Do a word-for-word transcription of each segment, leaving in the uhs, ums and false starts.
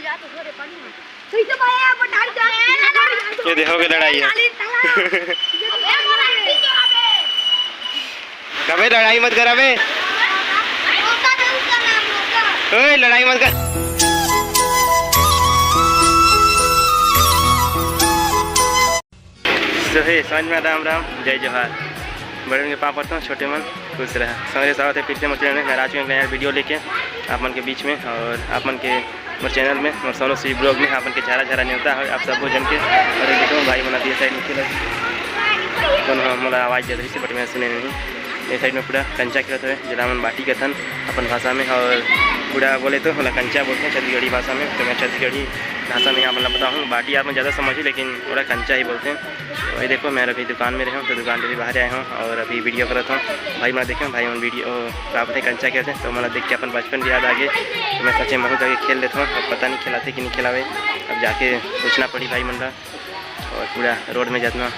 ये देखो के लड़ाई है। अबे लड़ाई मत कर अबे। ओए, लड़ाई मत कर। तो हे, समझ में राम राम, जय जोहार। बड़े मन के पाँव पड़ता हूँ, छोटे मन खुश रहा। समझ सावत है, फिर से मोर चैनल में मैं राज में नया वीडियो लेके आप मन के बीच में और आप मन के मोर चैनल में, मोर सोनू सी ब्लॉग में आप मन के झारा झारा नेवता है आप सबो जन के। और ये देखो भाई मन अभी ये साइड में खेलत, कोनो ह मोला आवाज देत रहिस, but मैं सुने नहीं। ये साइड में पूरा कंचा खेलत हवे, जेला हमन बाटी कथन अपन भाषा में, और पूरा बोले तो ओला कंचा बोलते हैं छत्तीसगढ़ी भाषा में। तो मैं छत्तीसगढ़ी भाषा में आप मन ला बताहूँ, बाटी आप मन ज़्यादा समझही, लेकिन ओला कंचा ही बोलते हैं। वही देखो, मैं अभी दुकान में रहे हूँ, तो दुकान से भी बाहर आए हूँ और अभी वीडियो करत हूँ। भाई मन देखे, भाई मन वीडियो का अपने कंचा खेलते हैं, तो मन देख के अपन बचपन भी याद आ गए। तो मैं सोचे महू जाके खेल लेता हूँ, अब पता नहीं खिलाते कि नहीं खिलावे, अब जाके पूछना पड़ी भाई मन ला। और पूरा रोड में जितना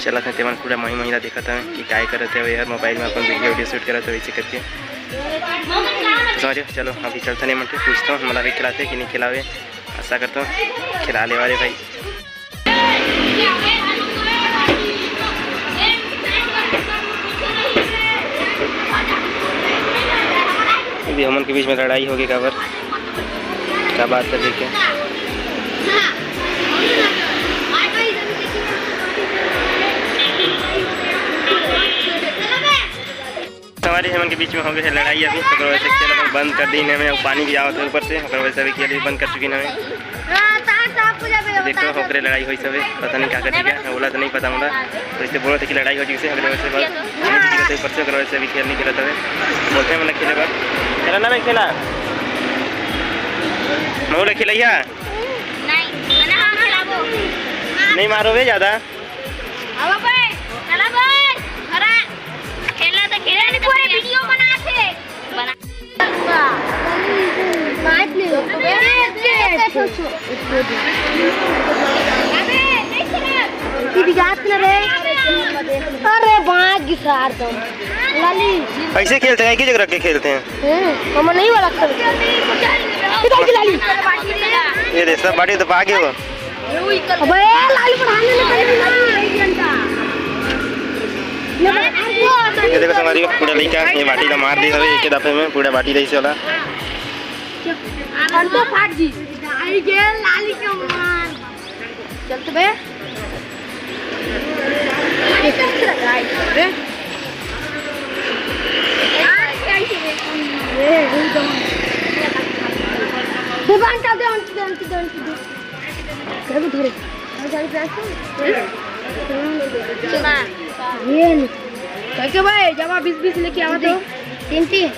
चलत है, तेमन पूरा मही महिला देखत हवे कि काय करत है यार, मोबाइल में अपन वीडियो वीडियो शूट करत है वैसे करके। समझ रहे हो? चलो अभी चलते नहीं मन के पूछता हूँ, मला भी खिलाते कि नहीं खिलावे, आशा करता हूँ खिला ले वाले भाई। अभी हमन के बीच में लड़ाई हो गई काबर, का बात कर लेके। संगवारी हमन के बीच में हो गए है लड़ाई, अभी ओकर वजह से खेल अपन बंद कर दीन हमें, और पानी भी आवत है ऊपर से, ओकर वजह से अभी खेल भी बंद कर चुकी हमें। देखो ओकरे लड़ाई होई सबे, पता नहीं का कर दिया, ओला तो नहीं पता मोला। तो इससे बोलत है कि लड़ाई हो चुकी से, ओकरे वजह से बस पानी भी गिरत है ऊपर से, ओकर वजह से अभी खेल नहीं खेलत हवे। बोलते हैं मतलब खेले बर, चला ना मैं खेला, मोला खेलैया। नहीं, मैंने हम खिलाबो। नहीं मारो बे ज्यादा। अब बे, चला बे, अरे खेलना तो खेले, नहीं पूरे वीडियो बनाते। बना। पाँच मिनट। अबे, नहीं खेला। सीधी जात ना रे। अरे बाँच गिसार दो। लाली। ऐसे खेलते हैं, एक ही जगह रख के खेलते हैं। हम्म, हम नहीं वाला खेल। इधर की लाली। ये दे, सब बाटी तो पा गए हो। अबे, लाली बढ़ाने में पहले ना। ये देखो संगवारी, पूरा लइका ये बाटी ला मार दी हवे एक दफे में, पूरा बाटी रही से वाला। हम तो फाट जी। आई गे लाली के मार। चल तो बे। भगवान का दे, आंटी दे, आंटी दे, आंटी दे। कब धरे? ये नहीं। कैसे भाई, जमा बीस बीस लेके आवा तो। तीन तीन।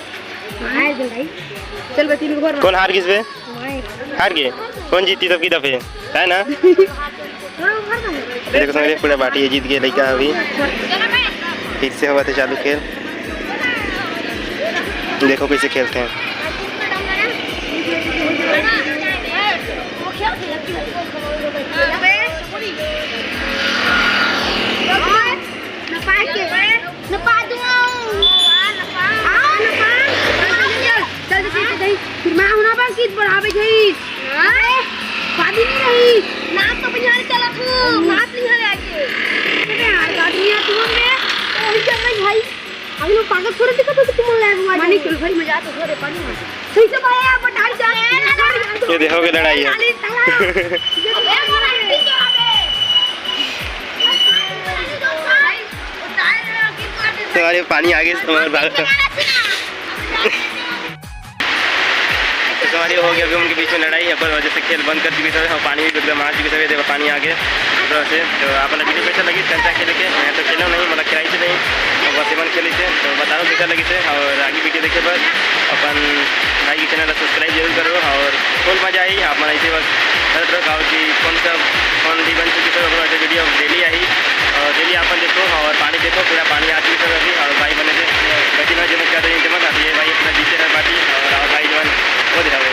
हार गए भाई। चल बे, तीन को भर। कौन हार गिस बे? हार गए। कौन जीती तब की दफे? है ना? ये देखो संगवारी, पूरा बाटी ये जीत गए लइका अभी। फिर से हुआ थे चालू खेल। देखो कैसे खेलते हैं। नपा के। नपा दूँ। हाँ, नपा। जल्दी, जल्दी, जल्दी। फिर मैं होना बा कि बढ़ावे गई। हाँ? शादी नहीं रही। नाच तो बिहार चला तू। नाच नहीं है आगे। अरे यार, शादी नहीं है तू में। वही चल रही भाई। अभी लोग पागल थोड़े दिखा तो तुम लाए हुआ मानी। चल भाई, मजा तो हो रे, पानी में। सही से भाई, आप बता जा। ये देखो के लड़ाई है। अरे, पानी आगे से तुम्हारे भाग। तो संगवारी हो गया अभी उनके बीच में लड़ाई, अपन वजह से खेल बंद कर चुकी सब, और पानी भी एकदम आ चुकी सब। देखो पानी आ गया ऊपर से। तो आप लोग वीडियो कैसा लगी कंचा खेल के? मैं तो खेलो नहीं, मतलब खिलाई से नहीं, और बस एमन खेली से। तो बताओ कैसा लगी से, और आगे वीडियो देखे बस अपन भाई के चैनल सब्सक्राइब जरूर करो, और फुल मजा आई। आप मन ऐसे बस करत रहो, काबर कि कौन सा कौन दी बन चुकी सब, ऐसे वीडियो डेली आई, और डेली आप मन देखो और पानी देखो, पूरा पानी आ चुकी सब अभी। और भाई बने थे बची ना जो मैं क्या देंगे मत, अभी ये भाई अपना जीते रहे बाटी, और, और भाई जो है वो दे हवे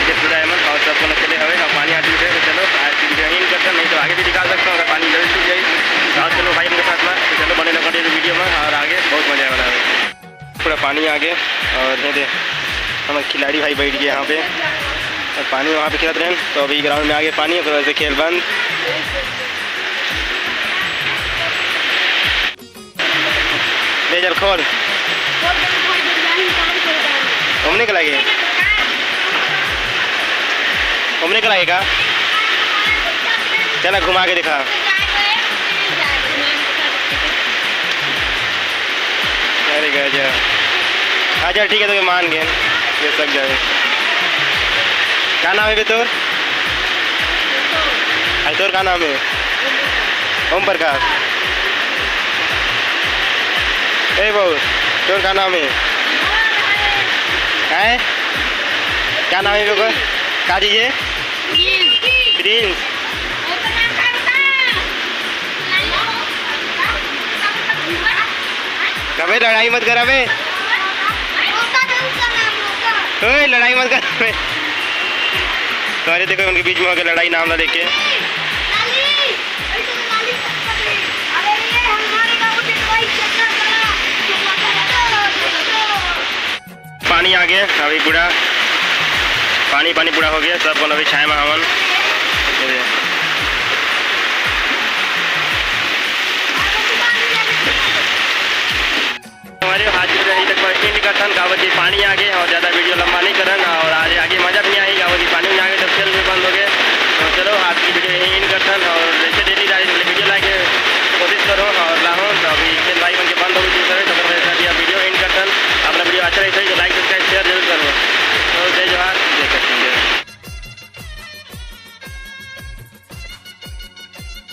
ये पूरा एमन और सब लोग खेले हवे और पानी आ चुकी है। तो चलो आज की वीडियो यहीं करते हैं, नहीं तो आगे भी निकाल सकता हूँ अगर पानी जल्दी छूट जाए। और चलो भाई उनके साथ में, तो चलो बने रहो कंटिन्यू वीडियो में, और आगे बहुत मजा आने वाला है। पूरा पानी आ गया और ये दे हमारे खिलाड़ी भाई बैठ गए यहाँ पे, और पानी वहाँ पे खेलत रहेन, तो अभी ग्राउंड में आगे पानी, ओकर वजह से खेल बंद। ले चल खोल। घूमने के लागे? घूमने के लागे का? चला घुमा के दिखा। अरे गजब। हाँ चल ठीक है, तो मान गए, ये सब जाए। का नाम है बे तोर? अरे तोर का नाम है? ओम प्रकाश। ए बहू, तोर का नाम है? हैं? का नाम है बे? का चीज है? प्रिंस। अबे लड़ाई मत कर बे। ओए लड़ाई मत कर बे। तो अरे देखो उनके बीच में हो गया लड़ाई नाम ना लेके। पानी आ गया, अभी पूरा पानी, पानी पूरा हो गया, सब कोन अभी छाया में हवन। ये दे। हमारे हाथ में यहीं तक बस एंड करथन, काबर कि पानी आ गया और ज़्यादा वीडियो लंबा नहीं करन और